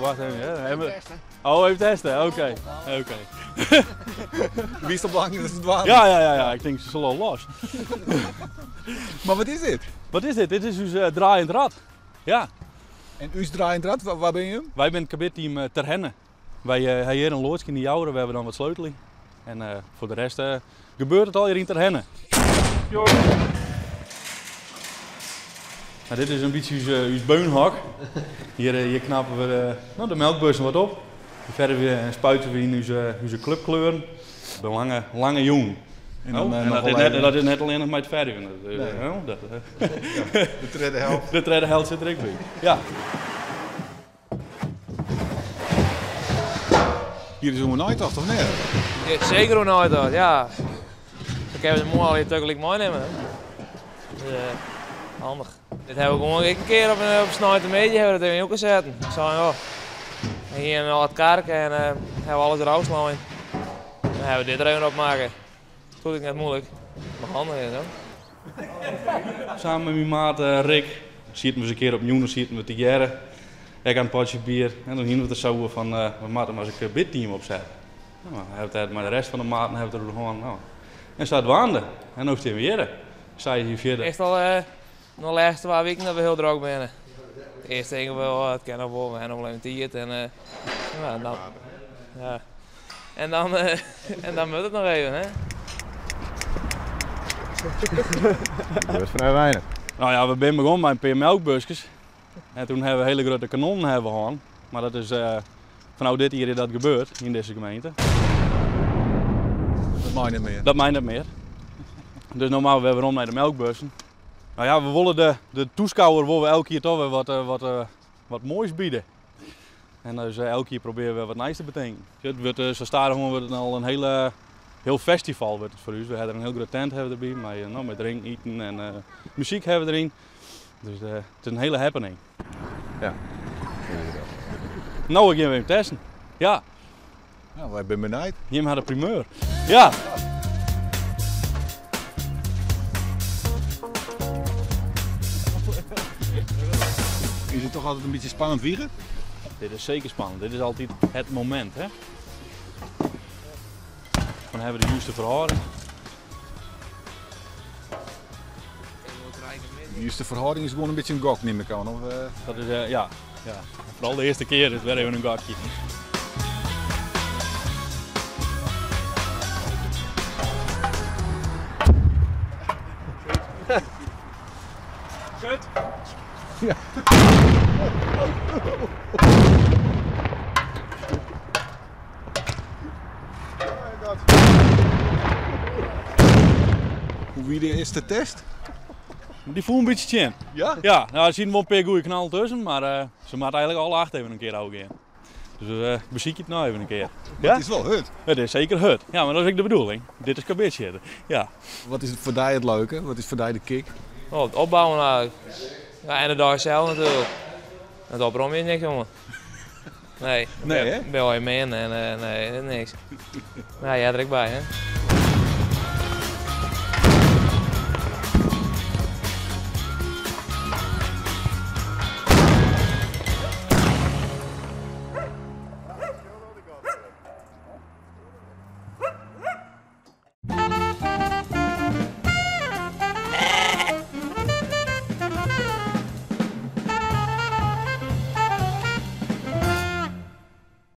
wacht even. Hè. Oh, even testen, oké. Oké. Wie is bang dat het dwaan? Ja, ja, ja, ja, ik denk ze zullen al los. Maar wat is dit? Wat is dit? Dit is ons draaiend rad. Ja. En us draaiend rad, waar ben je? Wij zijn het kabitteam Terherne. Wij hebben hier een loodsje in de Jouren, we hebben dan wat sleutelen. En voor de rest gebeurt het al hier in Terherne. Nou, dit is een beetje ons beunhok. Hier knappen we de melkbussen wat op. Verder weer en spuiten we in onze clubkleuren. De lange, lange jong. En dan, Oh, en nog dat wel is net, even. dat is net alleen nog maar het verder. Dat, Nee. hè, dat, Ja, de tweede helft. De tweede helft zit er ook bij. Ja. Hier is een naaitocht, of niet? Ja, zeker een naaitocht, ja. Dan kunnen we de mooi al hier tegelijk meenemen. Hè. Dus, handig. Dit hebben we gewoon een keer op snelheid een beetje hebben we dat even ook gezet. Ik zei, joh, en hier een wat karken en hebben we alles eraf slaan. Dan hebben we dit er even op maken. Dat doe ik net moeilijk, maar handig is het. Samen met mijn maat Rick zitten we eens een keer op Joenen, zitten we te jaren. Ik aan een potje bier en dan gingen we er zo van, we moeten maar eens een bidteam opzetten. Nou, we hebben het maar de rest van de maten hebben we er gewoon. Nou. En staat waande. En nu staan we hier. Zij hier verder. Echt al nog de laatste paar weken dat we heel druk zijn. Eerst denken we, oh, het kan nog wel, we hebben nog wel even tijd. En ja, dan, ja. En dan, en dan moet het nog even, hè? Dat gebeurt vrij weinig. Nou ja, we zijn begonnen met een paar melkbusjes. En toen hebben we hele grote kanonnen hebben gehad. Maar dat is vanuit dit hier is dat gebeurd in deze gemeente. Dat mag niet meer. Dat mag niet meer. Dus normaal we hebben rond naar de melkbussen. Nou ja, we willen de toeschouwer willen we elke keer toch weer wat moois bieden. En dus elke keer proberen we wat nice te bedenken. Het wordt zo stadig wordt het al een heel festival wordt het voor ons. We hebben er een heel grote tent hebben we erbij, met drinken, eten en muziek hebben we erin. Dus het is een hele happening. Ja. Nou, ik ga even testen. Ja. Nou, wij zijn benieuwd. Jim had de primeur. Ja. Is het toch altijd een beetje spannend wiegen? Dit is zeker spannend. Dit is altijd het moment, hè? Dan hebben we de juiste verhouding. De juiste verhouding is gewoon een beetje een gok, neem ik aan. Of? Dat is ja, ja. Vooral de eerste keer is het weer even een gokje. Kut! Ja. Hoe wie de eerste test? Die voelt een beetje chin. Ja? Ja, nou, er zitten wel een paar goede knallen tussen, maar ze maakt eigenlijk alle 8 even een keer ook in. Dus beziek je het nou even een keer. Maar Ja? Het is wel hut. Het is zeker hut. Ja, maar dat is ook de bedoeling. Dit is kabitje. Ja. Wat is het voor jou het leuke? Wat is voor jou de kick? Oh, het opbouwen eigenlijk. Ja, en de dag zelf natuurlijk. Het opruimen is niks, jongen. Nee. Nee, hè? Ben je mee en nee, dat is niks. Ja, jij er ook bij, hè?